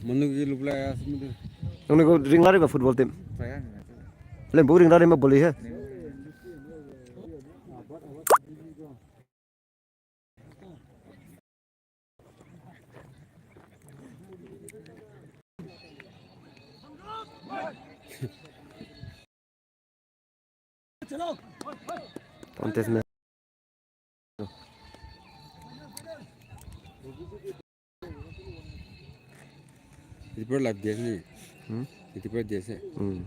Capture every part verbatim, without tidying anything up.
Manu ki lupla ya. Nang ne ko ring la ri ba football team. Lembu ring la ri ma boli he. Contest me. Iti per live dia ni. Hmm? Iti per dia se. Hmm.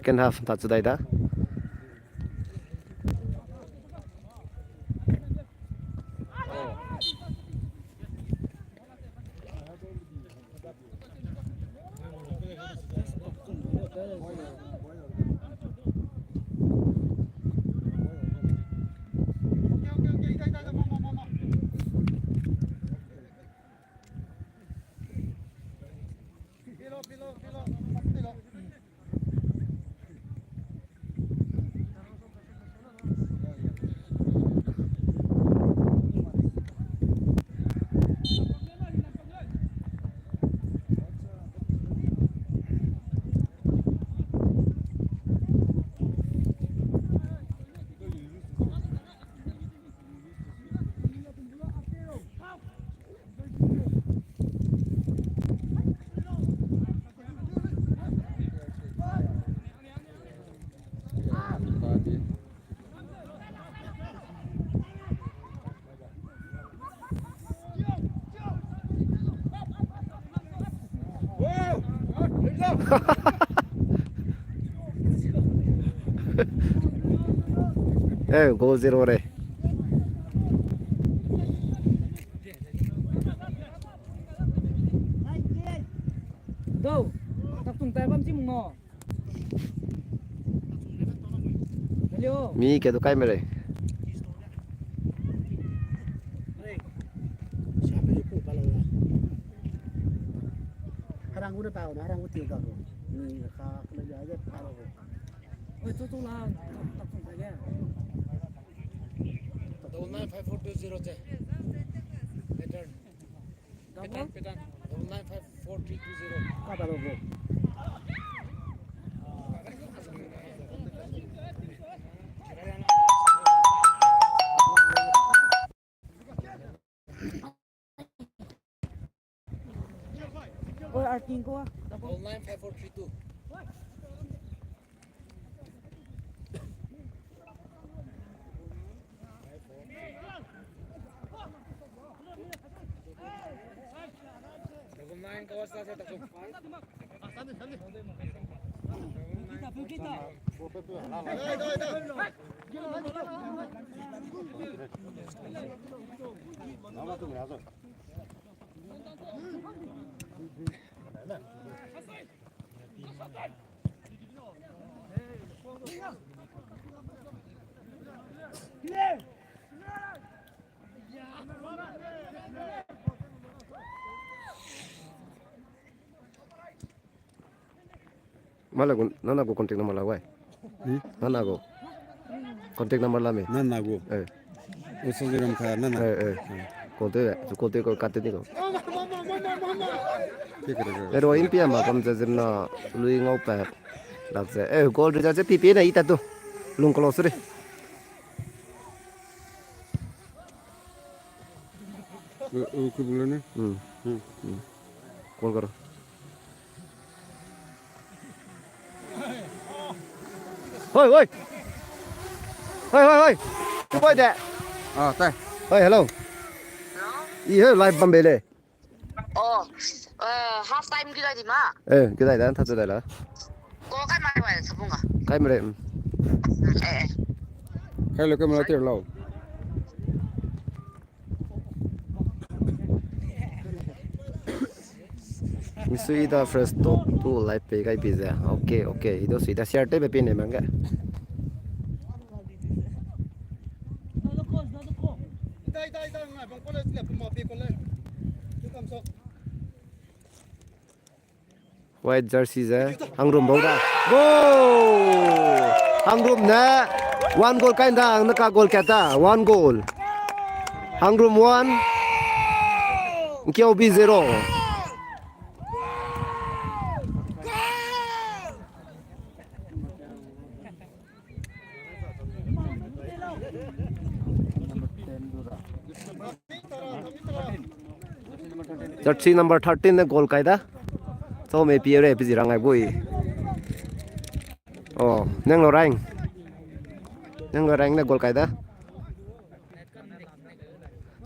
Second half ta chu dai da. Eh, goal zero re. Go. Taktung tai bam chi mung no. Hello. Mi ke du kai me re. Harang gu de pa na, harang gu ti ga gu. Ni ka ka le ya ye pa gu. Oi, chu chu la, taktung tai ge. Double nine five four two zero che. Pattern. Double? Pattern, pattern. Double nine five four three two zero. Ka ba lo bo. Oi, Arkin ko, double. Double nine five four three two. Mala gu, nana gu contact number la wai. Hmm? Nana gu. Contact number la me. Nana gu. Eh. Usa ram kha nana. Eh, eh. Hmm. Call te, so call te ko kat te ni ko. Ki kere kere. Ero in pia ma kam ze zim na lui ngau pa. Lak ze. Eh, call re ze pi pi na ita tu. Lung close re. U, u, ku bule ne? Hmm. Hmm. Hmm. Call karo. Hoi, hoi. Hoi, hoi, hoi. Tu bai de. Ah, tai. Hoi, hello. I he live bam be le. Oh, eh, half time ki dai di ma? Eh, ki dai da, tha chu dai la. Ko kai mai wai sa bunga. Kai mere. Mm. Eh, eh. Kai lo kai mai la tir lo. Sui da first top tu lai pe gai bi ze. Okay, okay. Ido sui da share te be pin ne mang ge. White jersey ze Hangrum bau da. Goal! Hangrum ne one goal kai da, ne ka goal kat da, one goal. Hangrum one, Nkiaobi zero. Jersey number thirteen ne goal kai da. Chau me pie re, piji rang ai bui. Oh, Nenglo Rang. Nenglo Rang ne goal kai da.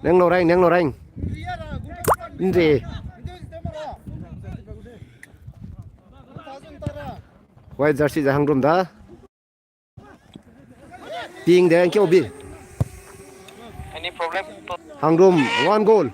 Nenglo Rang, Nenglo Rang. Nre. White jersey ze Hangrum da. Ping de Nkiaobi. Any problem? Hangrum, one goal.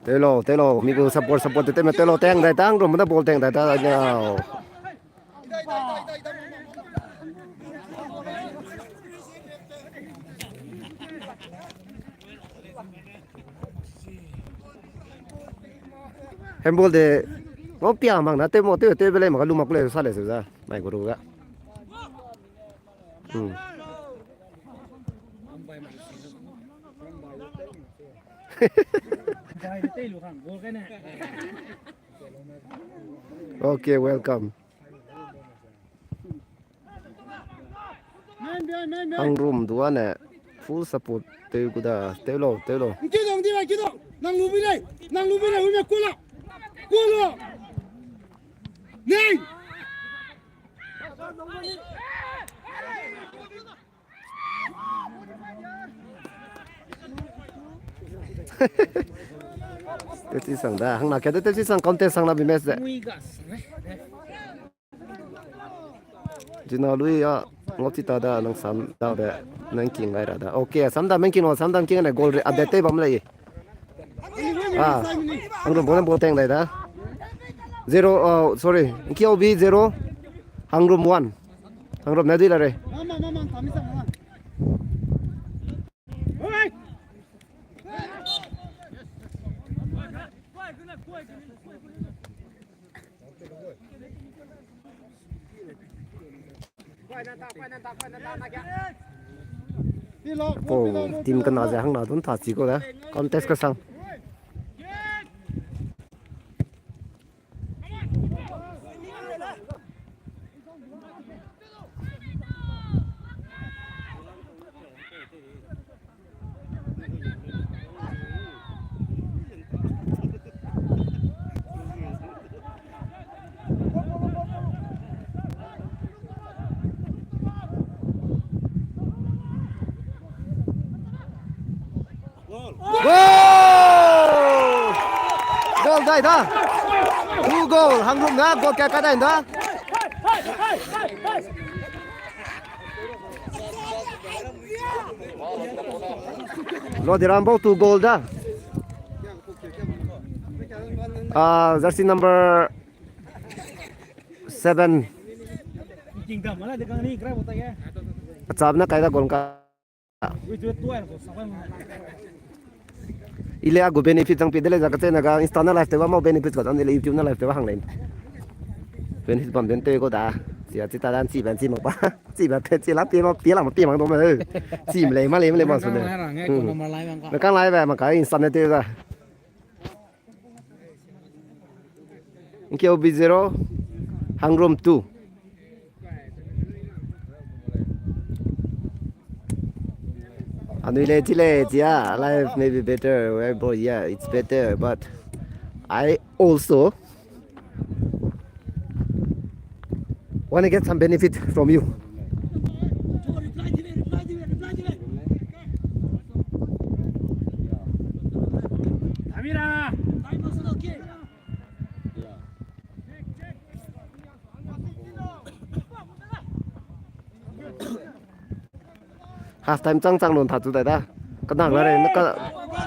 Telo, telo, mi gu support, support, te me telo, teng dai, tang rum da ball teng dai, ta, no. Handball de, mo pia mang na, te mo, te, te bele ma, lu ma kule, sa le, sa, mai gu ru ga. Hmm. Okay, welcome. Hangrum dua ne full support teu gu da, teu lo, teu lo. Kidong di bai, kidong. Nang lu bi lei, nang lu bi lei, hu ne kula. Kula. Nei. Teuchi sang da, hang na ke de teuchi sang contest sang na bi match de. Jina lui a, ngau chi ta da, nang sam da de, nang king gai ra da. Okay, sam da, nang king lo, sam da, king ne goal re, a de te bam lei. Ah, Hangrum bone ball teng dai da. Zero, uh, sorry, Nkiaobi zero, Hangrum one. Hangrum ne dui la re. Ko team kena ze hang na dun ta chi ko da. Contest ka sang. Goal! Goal dai da. Two goal. Hangrum na goal ka ka dai da. Lodiram bau two goal da. Ah, jersey number seven. Achap na kai da goal ka. Ile a gu benefit chang pi de le za ka chena ga Insta na live te ba mau benefit ka chang de le YouTube na live te ba hang le. Benefit bam den te ko da. Sia chi ta dan chi ban chi mak ba. Chi ba te chi la pi ma pi la ma pi mak do ma. Chi ma le ma le ma le ma su de. Na kang lai ba ma ka Insta na te da. Nkiaobi zero, Hangrum two. Anui le chi le chia, life may be better, well, bro, yeah, it's better, but I also wanna get some benefit from you. Half time chang chang lun tha chu dai da. Ka nang la re, na ka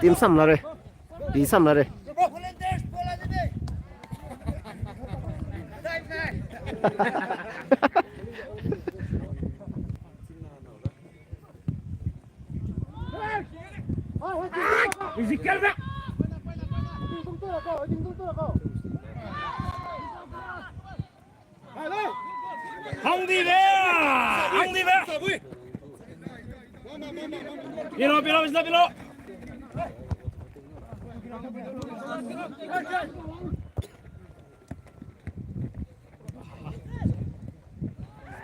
team sam la re. Pi sam la re. Hang di be! Hang di be! Pilo, pilo, bisna pilo!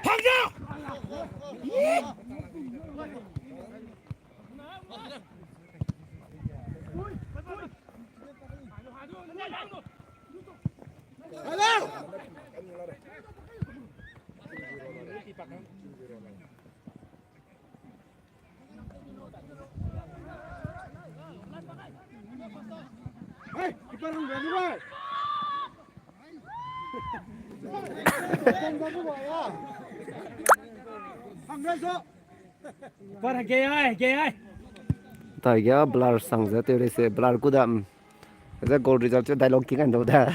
Hang da! Par ge ai, ge ai. Tai ge blur sang ze tew rei se, blur ku da, mm. Ze goal result chu dialogue ki kan do da.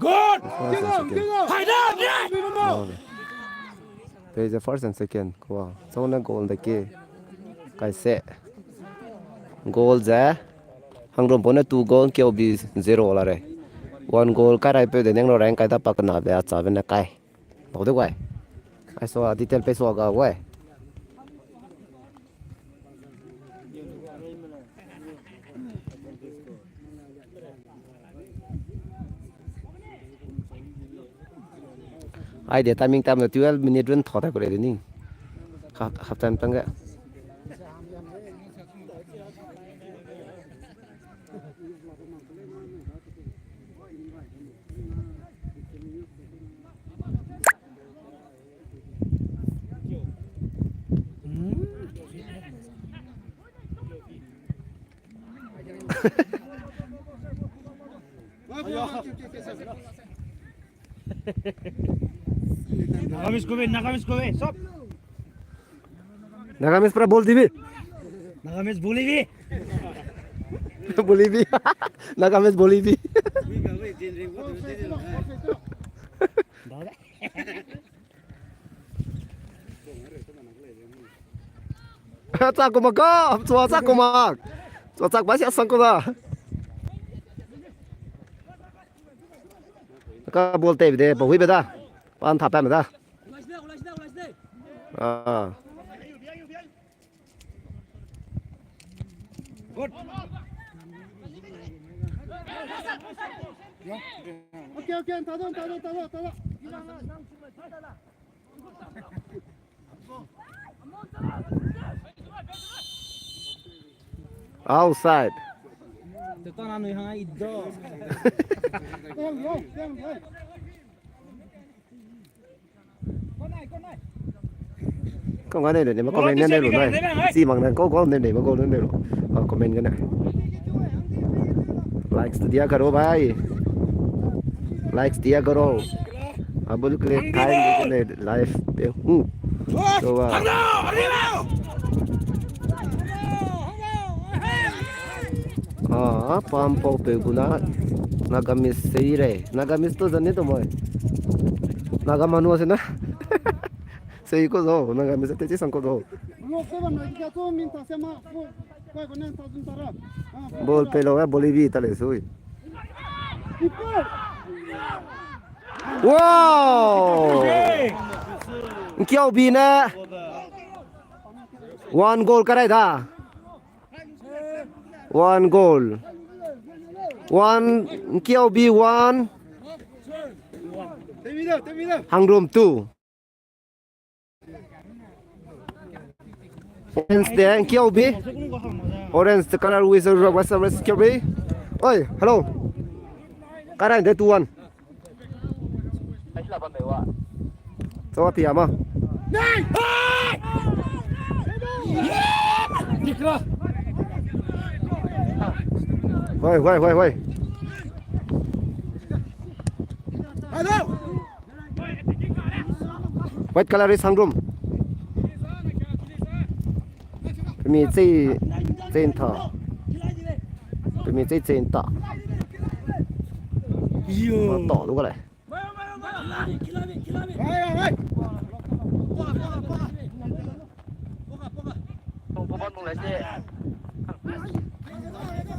Good! First and second. Hai da, ne! Oh. There is a first and second. Kwa. So na goal de ke. Kai se. Goal ze. Hangrum pone two goal, K O B zero la re. One goal kai rai peu de neng lo rang kai da pa kena be a cha be na kai. Bau de guai. Ai so a detail pe so ga guai. Ai de timing time twelve minute run thau ta kure de ni. Half, half time tang ga. Nagamese kobe, Nagamese kobe, stop. Nagamese pra bol dibi. Nagamese bolibi. Bolibi. Nagamese bolibi. Chak kumak ka, chua chak kumak. Chua chak ba sia sang ku da. Ka bol te de, pa hui be da. Pan tha pa me da. Ah. Good. Okay, okay, tado, tado, tado, tado. Outside. Te ta na nui hang ai do. Kau ga ne ne ma comment ne ne lo nai. Si mang ne kau kau ne ne ma kau ne ne lo. Ah, comment ga ne. Likes to दिया करो भाई. Likes दिया करो. Abul klik time ne live pe hu. So, ah. Ah, pam pau pe guna. Nagamese sei re. Nagamese to zane to moi. Naga manu ase na. Sei ko zo, Nagamese te chi sang ko zo. Ball pe lo, eh, bolibi ta le sui. Wow! Nkiaobi ne. One goal karai da. One goal. One, Nkiaobi one. Hangrum two. Orange de, Nkiaobi. Orange the color with the Western West Nkiaobi. Oi, hello. Karai de two one. Chau a pi ama. Hoi, hoi, hoi, hoi. White color is Hangrum. Pemi chei, chei ntha. Pemi chei, chei nta. Yo. Ma ta lu ga le. Pau bam nung le se.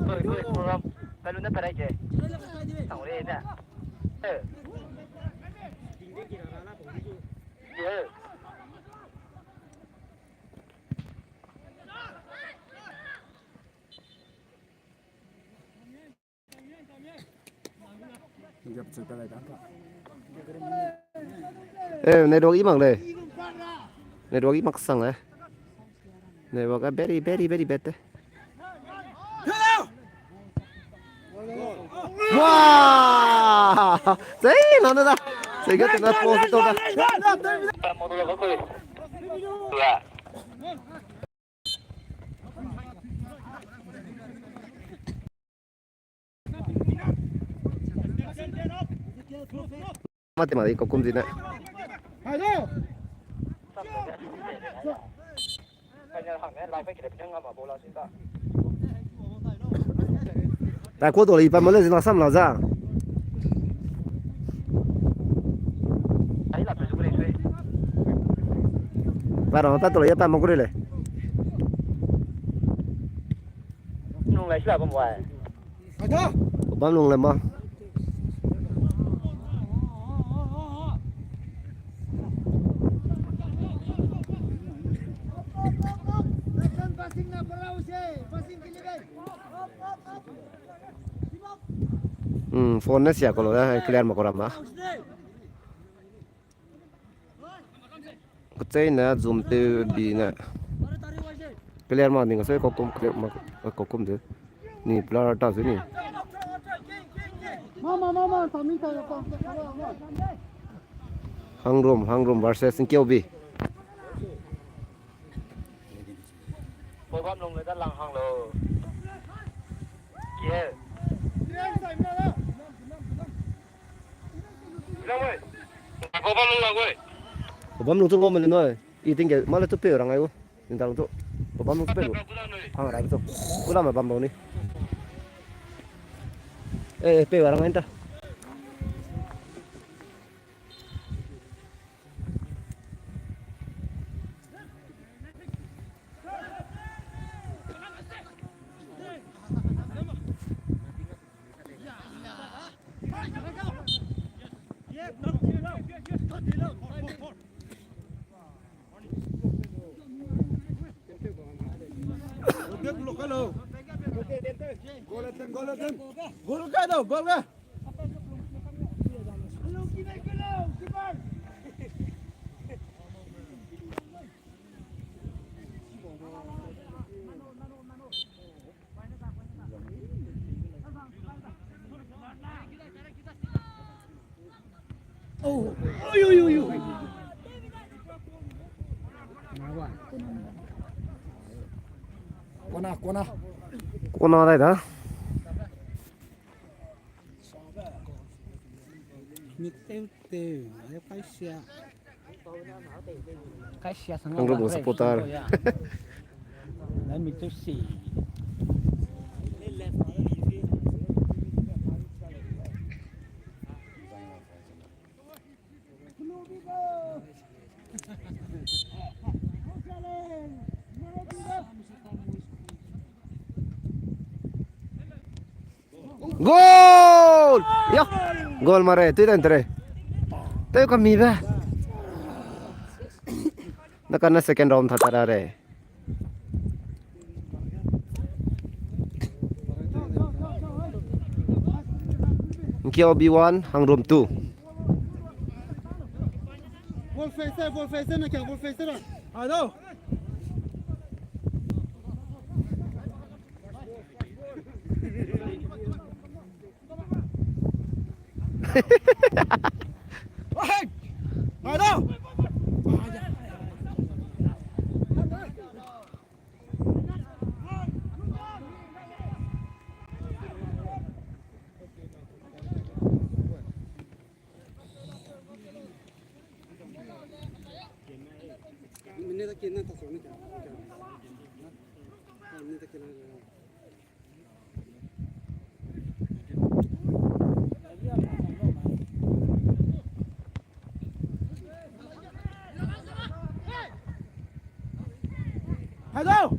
Oi, oi, program. Kalu na tarai ke. Tang re ne. Eh. Eh. Eh, network i mak le. Network i mak sang le. Network a very, very, very bad te. Wah! Sei, na, na, na. Sei ga tena post to da. Mate mari kokum zine. Ta ko to li pa mole zina sam la za. Pa ra pa to li pa mo ko le. Nung lai sila bam wai. Bam nung lai ma. Hmm, phone ne sia ko lo da, clear ma ko ram da. Kechei ne zoom tew bi ne. Clear ma ning se kokum, clear ma kokum de. Ni player ta se ni. Mama, mama, Sami ta ya pa. Hangrum, Hangrum versus Nkiobi. Program lung le da lang hang lo. Ye. Program lung la goi. Program lung chu ngau mele noi. I ting ge ma le chu pe rang ai u. Ning ta lung chu. Program lung chu pe lu. Hang rai chu. Kula ma bam bau ni. Eh, pe rang ai ta. Gol ka do, gol ka. Kona, kona. Kona dai da. Mit tew tew, ai kai sia. Kai sia sang. Hangrum supporter. Lai mit tew si. Goal! Ya! Goal mare, tui dan tere. Teu kami be. Na kana second round tha tara re. Nkiobi one, Hangrum two. Ball face, ball face, na kya ball face ra. Hello. Hello!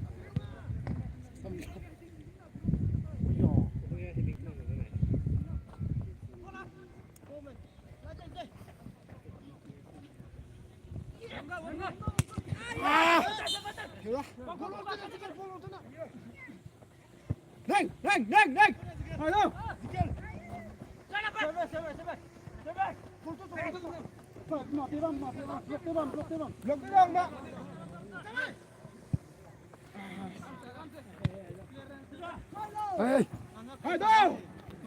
Neng, neng, neng, neng. Hello.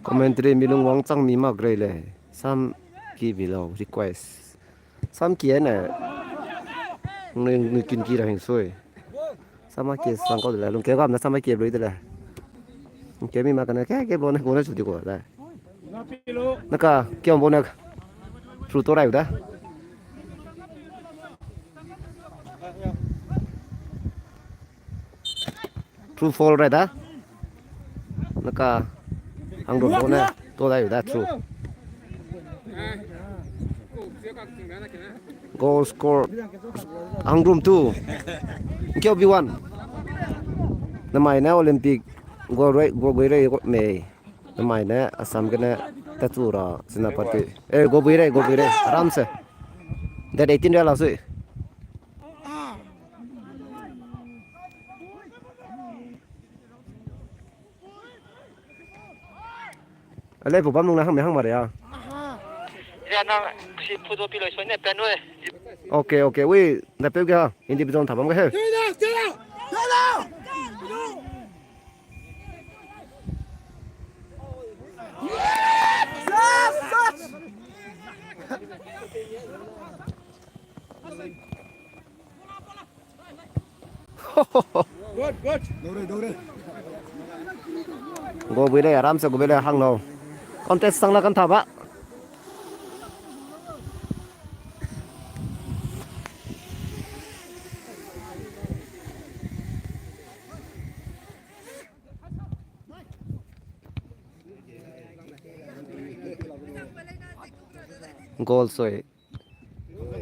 Commentary mi lung wangchang mi mak rei le. Sam ki below request. Sam ki ne. Nui, nui kin ki ra hing sui. Sama ke sang kau de le, lung ke gam na sama ke blui de le. Ke mi ma kane ke ke blo ne blo ne chu di ko le. Naka ke blo ne. Through to rai da. Through fall rai da. Naka Hangrum blo ne. To da yu da chu. Goal score. Hangrum two. Nkeu B one. Namai ne Olympic goal rei, goal gui rei mei. Namai ne Assam gene tatu ra Senapati. Eh, goal gui rei, goal gui rei. Aram se. Date eighteen ra la sui. Ale, pu bam nung na hang me hang mare ya. Ya nang si pu do pi lo soi ne pen we. Okay, okay. Ui, na peu ge ha. Individual tha bam ge he. Good, good. Go bui le, aram se go bui le, hang lo. Contest sang la kan tha ba. Goal soi.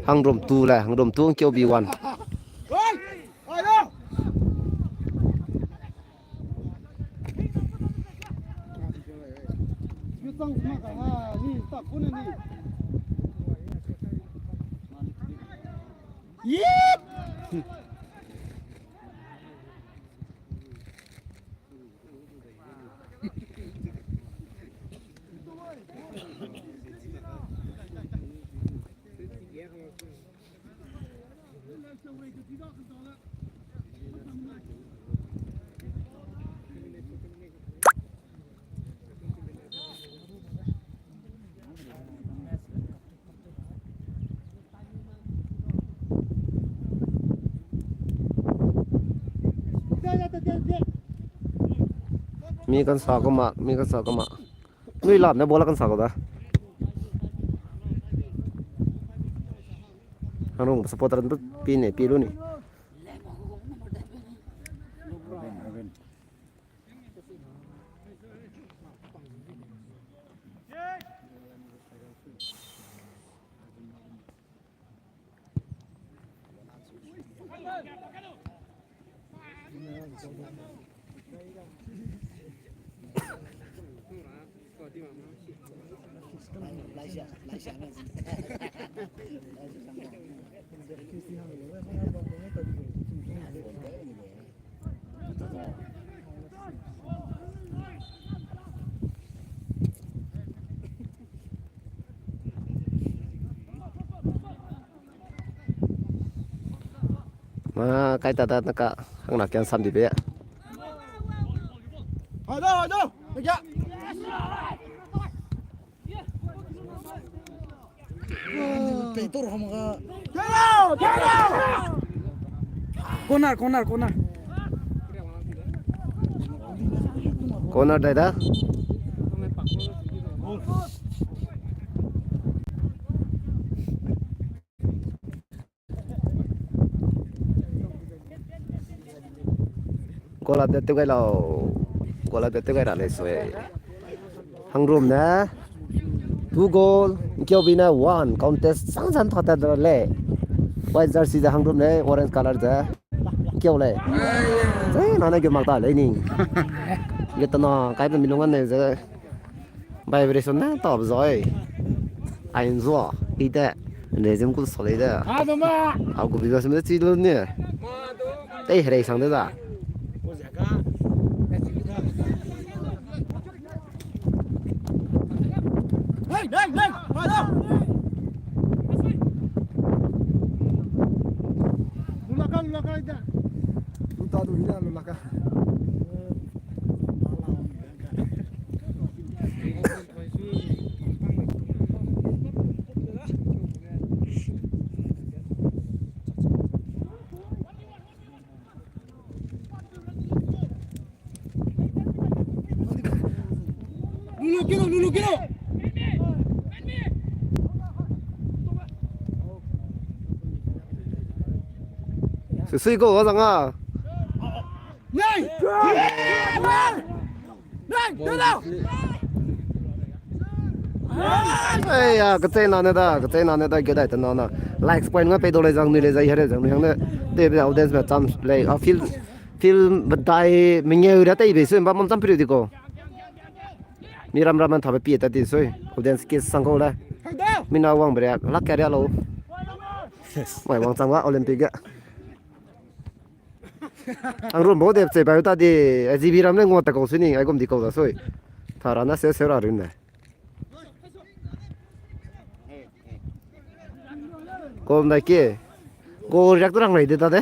Hangrum two le, Hangrum two, Nkeu B one. Mi kan sa kau ma, mi kan sa kau ma. Nui lap ne bola kan sa kau da. Hanung supporter ndu pi ne pi lu ni. Ma, kai ta ta na ka, hang na kian sam di be. Hado, hado. Nakia. Peitor ham ga. Corner, corner, corner. Corner dai da. Goal update tew gai lau. Goal update tew gai ra lei sui. Hangrum ne two goal, Nkiaobi ne one, contest sang zan thate da lei. White jersey ze Hangrum lei, orange color ze Nkiao lei. Ze na ne ge mak ta lei ni. Ge tana kai pe mi lung an ne ze. Vibration ne ta be zai. Ai nzua, i de. Ne zem ku so lei de. Au ku bi ga sem de chi lu ne. Tei herei sang de da. Lulu kilo, lulu kilo. Sui sui go, zang a. Nei! Nei! Nei! Ei ya, kachei na ne da, kachei na ne da, ge dai te na na. Likes point nga pei do lei zang nui lei zai here zang nui hang ne. Te be audience me chance lei. A field, field bedai mengeu ra tei be sui ba mam cham priu di ko. Mi ram ram an thabe pie ta di sui. Audience ke sang ko le. Mi na wang bre lak ke ria lo. Mai wang chang wa Olympic ge. Ang rum bo de che ba ta di, G B ram ne ngo ta ko sui ni, ai gum di ko da sui. Thara na se se ra rin ne. Goal ndai ke. Goal riak tu rang rei de ta de.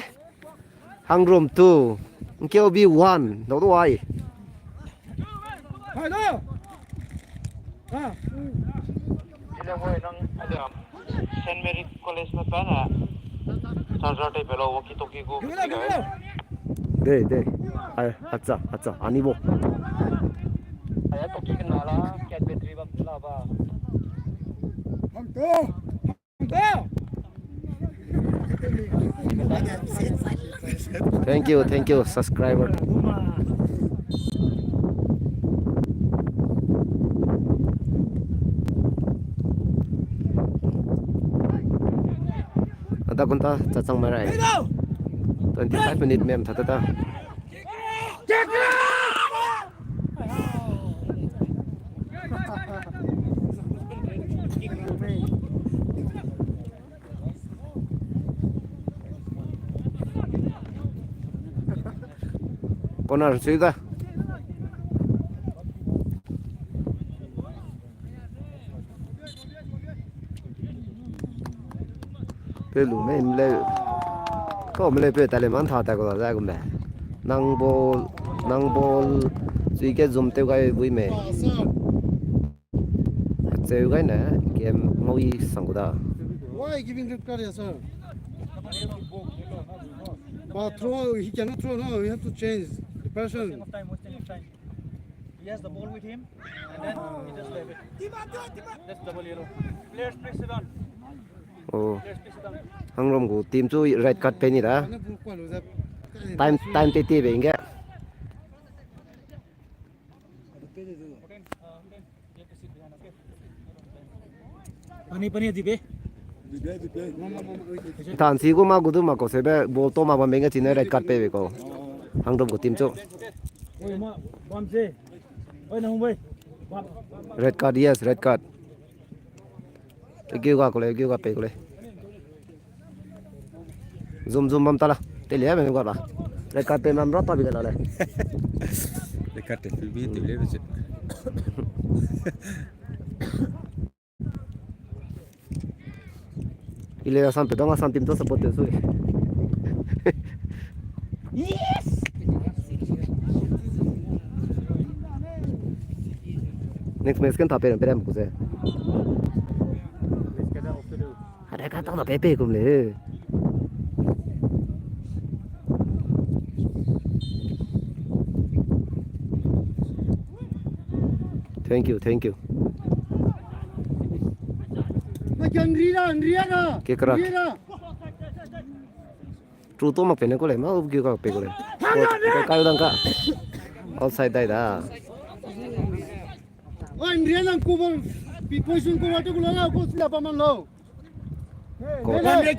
Hangrum two, Nkiaobi one, dau du ai. Hai da. Ah. Ile woi nang, Saint Mary College me pa na charger tei pe lo, walkie talkie gu. Gila, gila. Dei, dei. Ai, acha, acha, ani bo. Ai, talkie kena la, cat battery bam la ba. Bam to. Bam to. Thank you, thank you, subscriber. Ada kunta chachang merai. Twenty five minute mem thata ta. Corner sui da. Pe lu mei mle. Ko mle pe tale man tha ta ko da za ko me. Nang ball, nang ball. Sui ke zoom tew gai bui me. Acheu gai ne, game ngau i sang gu da. Why giving red card here, sir? But throw, he cannot throw now. We have to change the person. Wasting of time, wasting of time. He has the ball with him, and then he just left it. That's double yellow. Players, please sit down. Oh. Players, please sit down. Hangrum gu team chu red card pe ni da. Time, time te te be inge. Pani, pani, dibe. Tan si gu ma gu du ma ko se be ball to ma bam benge chine red card pe be ko. Hangrum gu team chu. Oi, ma, bam se. Oi, na hung bai. Bam. Red card, yes, red card. Giu ga ko le, giu ga pe ko le. Zoom, zoom bam ta la. Te le me ga la. Red card pe mam ra ta bi ga la le. Red card te bi te le bi. Ile Assam pe dong Assam team to support te sui. Yes! Next match kan ta pe pe ram ku se. Hare ka ta na pe pe kum le. Thank you, thank you. Ke kera. Throw to mak pe ne ku lei, ma u ki ka pe ku lei. Ka, ka, ka, dang ka. Outside dai da. Oi, Nrian ang cover, pi position cover te ku la la, ko sila pa man lo. Ko. Hey,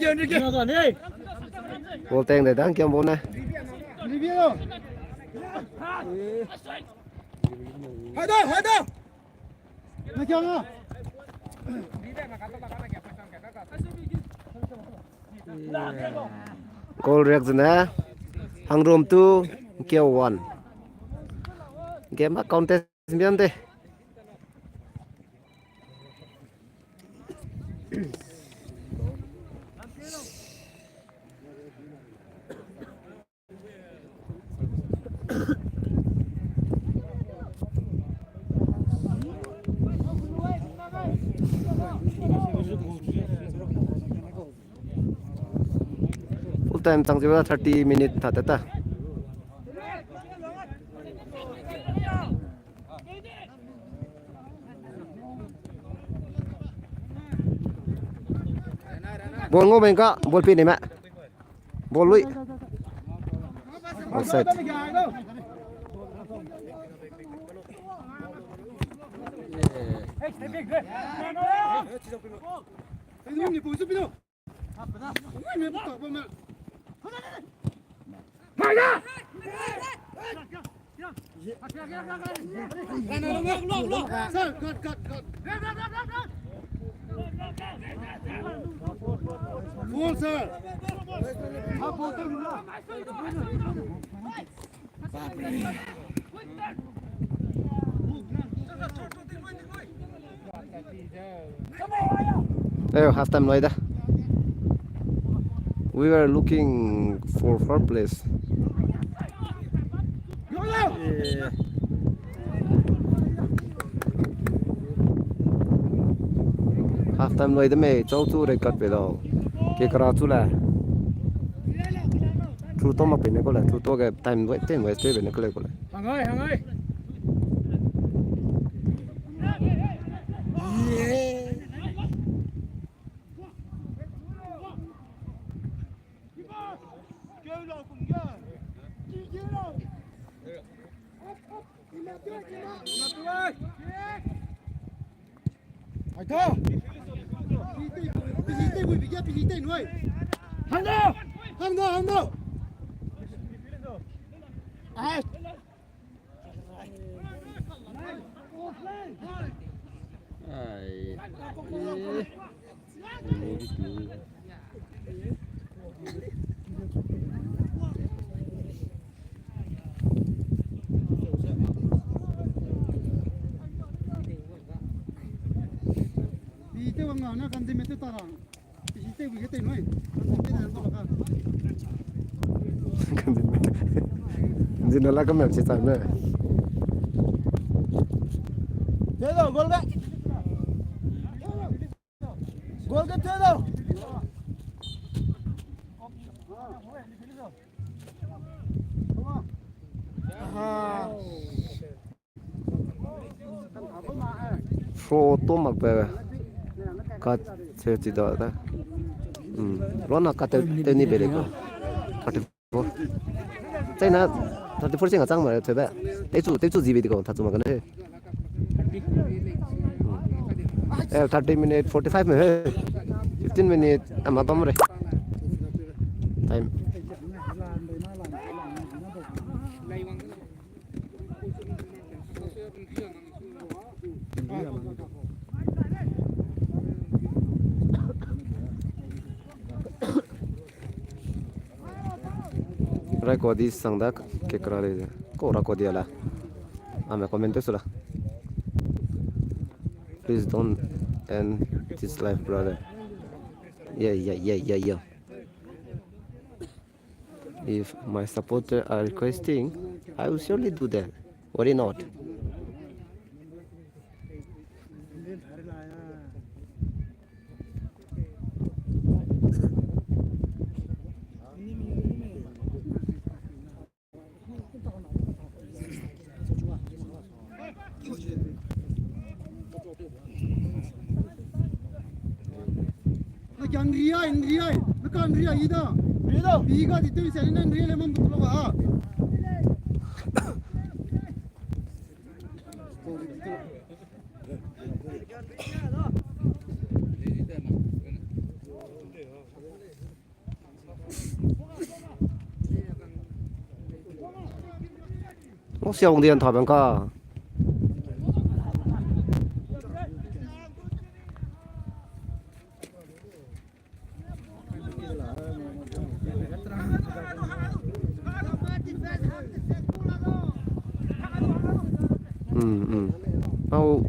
hey. Ball teng de dang kiam ball ne. Libya lo. Hai da, hai da. Na kiam na. Goal riak zene, Hangrum two, Ngkeu one. Game a contest mbian de. Full time chang ziba thirty minute ta ta ta. Ball ngau beng ka, ball pi ni me. Ball lui. Offside. Sir, cut, cut, cut. Foul, sir. Ayo, half time loi da. We were looking for first place. Half time loi de mei, chau chu red card pe dau. Ke kara chu le. Chu to mak pe ne ko le, chu to ge time wait, time wait pe ne ko le ko le. Hangai, hangai. Ai da. Pili tei, pili tei, pili tei, pili tei, noi. Hang da! Hang da, hang da! Ai. Ai. Bi te wang na kan de me te tarang. Zina la ka map si chang ne. Te dau, gol ge. Gol ge te dau. Aha. Throw to mak pe ka che chi da da. Hmm. Rona ka te, te ni be le ko. Thirty four. China thirty four sing a chang ma che be. Te chu, te chu ji be di ko, tha chu ma ka ne. Hmm. Eh, thirty minute, forty five me he. Fifteen minute, ama bam re. Time. Rai ko di sang da ke kra le. Ko ra ko di ala. Ame comment te sula. Please don't end this live, brother. Yeah, yeah, yeah, yeah, yeah. If my supporter are requesting, I will surely do that. Worry not. Na kya nri ai, nri ai, na ka nri ai i da. Biga di tui siani nan rile mam butlo ba. Ngau siang di an tha bang ka. Hmm, hmm. Au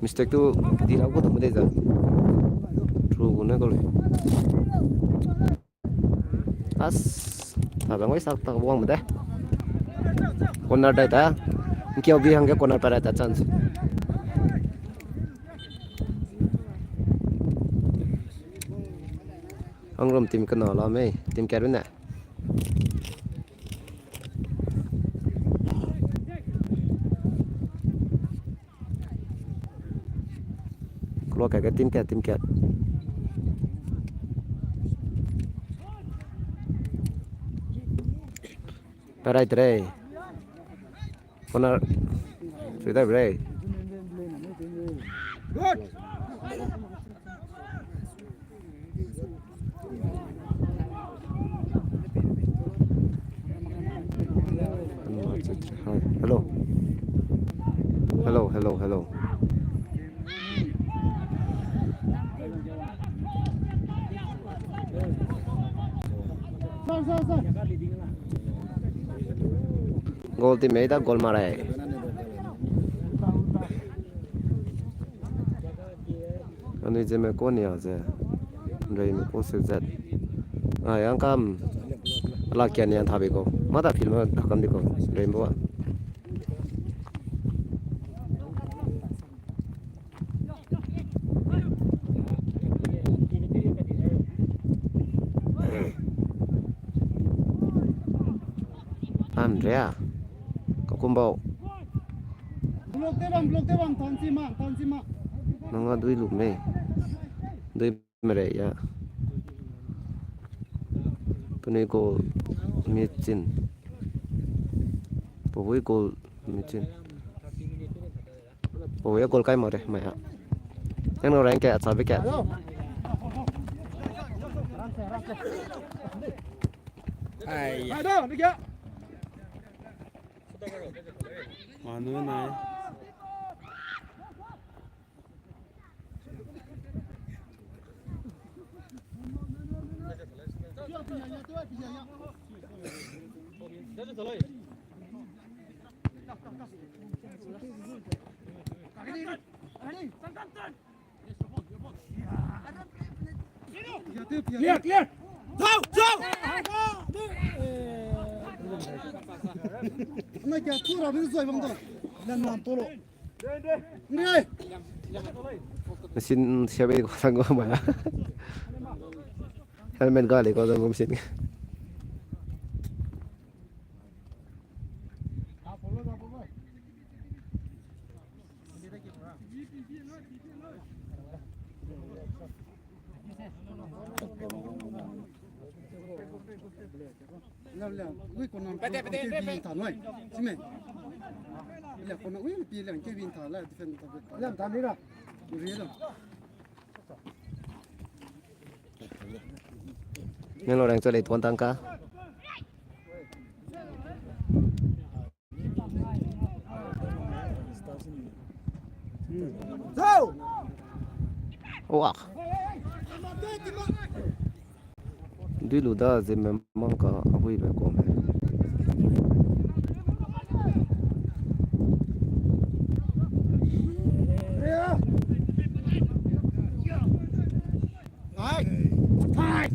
mistake tu di lau ko tu mede za. True ko ne ko le. As, ta bang wai sak tak wang mede. Corner dai ta. Nkiau bi hangge corner pa ra ta chance. Hangrum team kena la mei, team kat rune. Klo kat ke team kat, team kat. Perai trei. Corner. Sui dai bre. Good. Hello. Hello, hello, hello. Goal team mei da goal marai. Anui ze me ko nia ze. Rei me ko se zet. Ai, ang kam. Ala kia nia thabi ko. Mata film da kam di ko. Rei mbo. Andrea. Kakumbau. Block te bang, block te bang, tansi ma, tansi ma. Nanga dui lu mei. Dui mere ya. Penui goal michin. Pabui goal michin. Pabui goal kai mare, mai ha. Yang no rank ke, acha be ke. Ai. Manu nai. Clear, clear. Zau, zau. Na kia tura bin zoi bang da. Lan lan tolo. Ngai. Machine siabe ko sang ko ma. Helmet ga le ko sang ko machine. Lam, lam, ui, konan, bete, bete, bete, bete. Win ta noi. Sime. Lam, konan, ui, pi, lam, ke win ta, la, defend ta, ta. Lam, ta, ni ra. Ri, lam. Nang lo rang chale tuan tang ka. Zau! Wah. Dui lu da ze me mang ka a hui be ko me. Hai! Hai!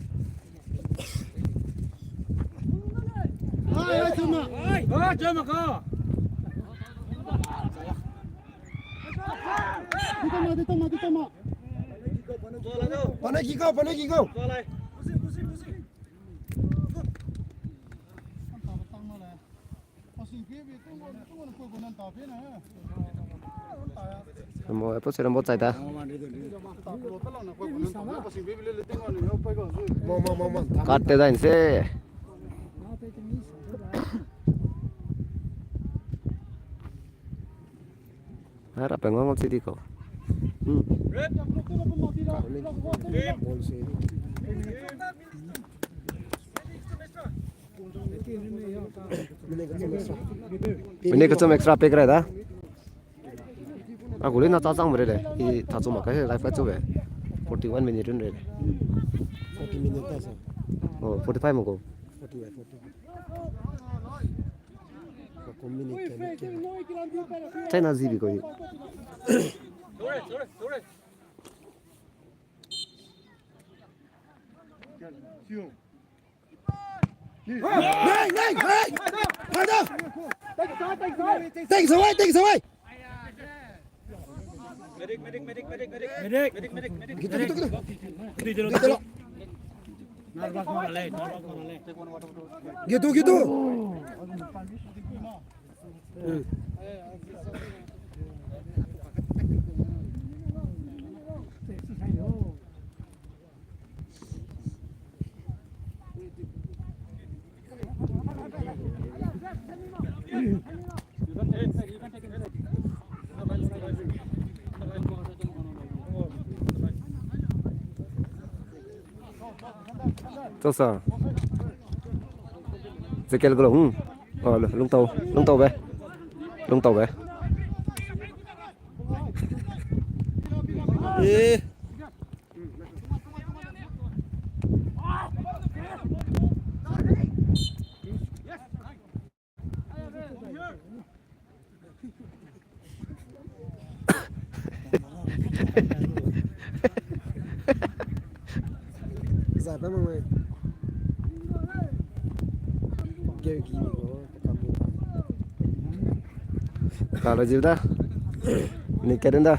Hai, hai, tama. Hai, tama ka. Di tama, di tama, di tama. Pane ki kau, pane ki kau. Mo, po se mo chai da. Kat te da nse. Ara pe ngong ngong si di ko. Hmm. Mine kechum extra pek rai da. A guli na cha chang mre le. I tha chu ma ka he life ka chu be. Forty one minute run re le. Forty minute ta sa. Oh, forty five mo ko. Forty five, forty five. China zibi ko. Hey, hey, hey! Take it away, take it away! Medic, medic, medic, medic, medic. Medic. Medic, medic, medic, medic. Gitu, gitu, gitu. Gitu, gitu. Tosa. Zekel gelo, hmm. Oh, lungtau, lungtau be. Lungtau be. Eh. Zai pe mangmai. Geu gi ni go. Kalo jiu da. Ni keren da.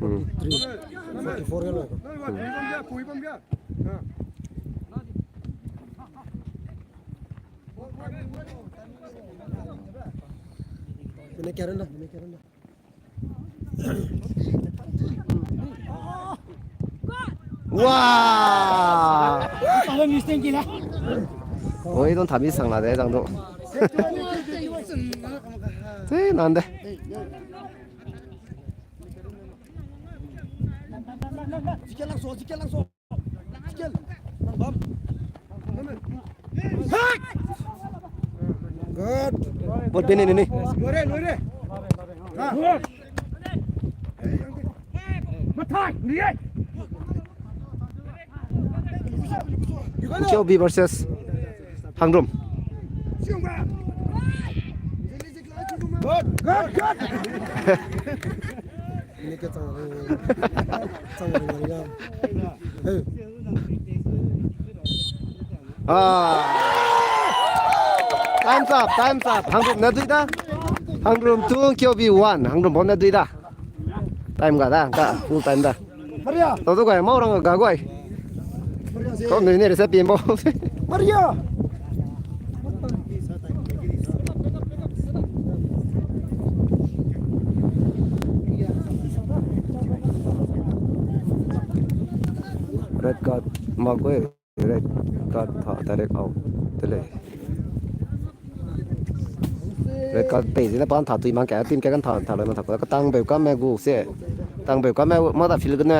Hmm. Forty-four yalo. Hmm. Mine keren da, mine keren da. Wow! Oi, don thami sang la de, dang do. Te nan de. Good. Bot bene ne ne. Nkiaobi versus Hangrum. Good, good, good. Ini ke chang, chang, chang, chang. Eh. Ah. Time's up, time's up. Hangrum ne dui da. Hangrum two, Nkiaobi one. Hangrum bom ne dui da. Time ga da, ka full time da. Maria. Tau tu gai, mau rang ga gai. Kau nui ne rese pin bo. Maria. Red card, mak gai. Red card tha direct out te lei. Red card pei zene pan tha tui mang ka team ka kan tha tha lei mang tha ka tang beu ka me gu se. Tang beu ka me ma da field gene.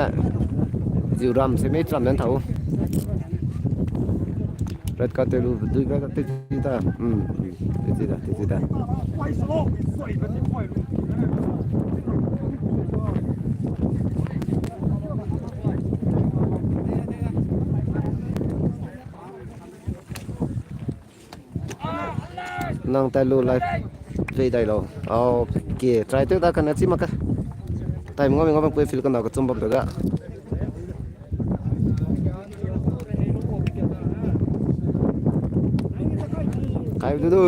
Ziu ram se me tram nen tha u. Red card te lu dui ka te ti da. Hmm. Te ti da, te ti da. Nang tai lu live play dai lo. Okay, try te da kane chi mak ka. Time ngau ngau pui field ka na ka chum bam da. Kai du du.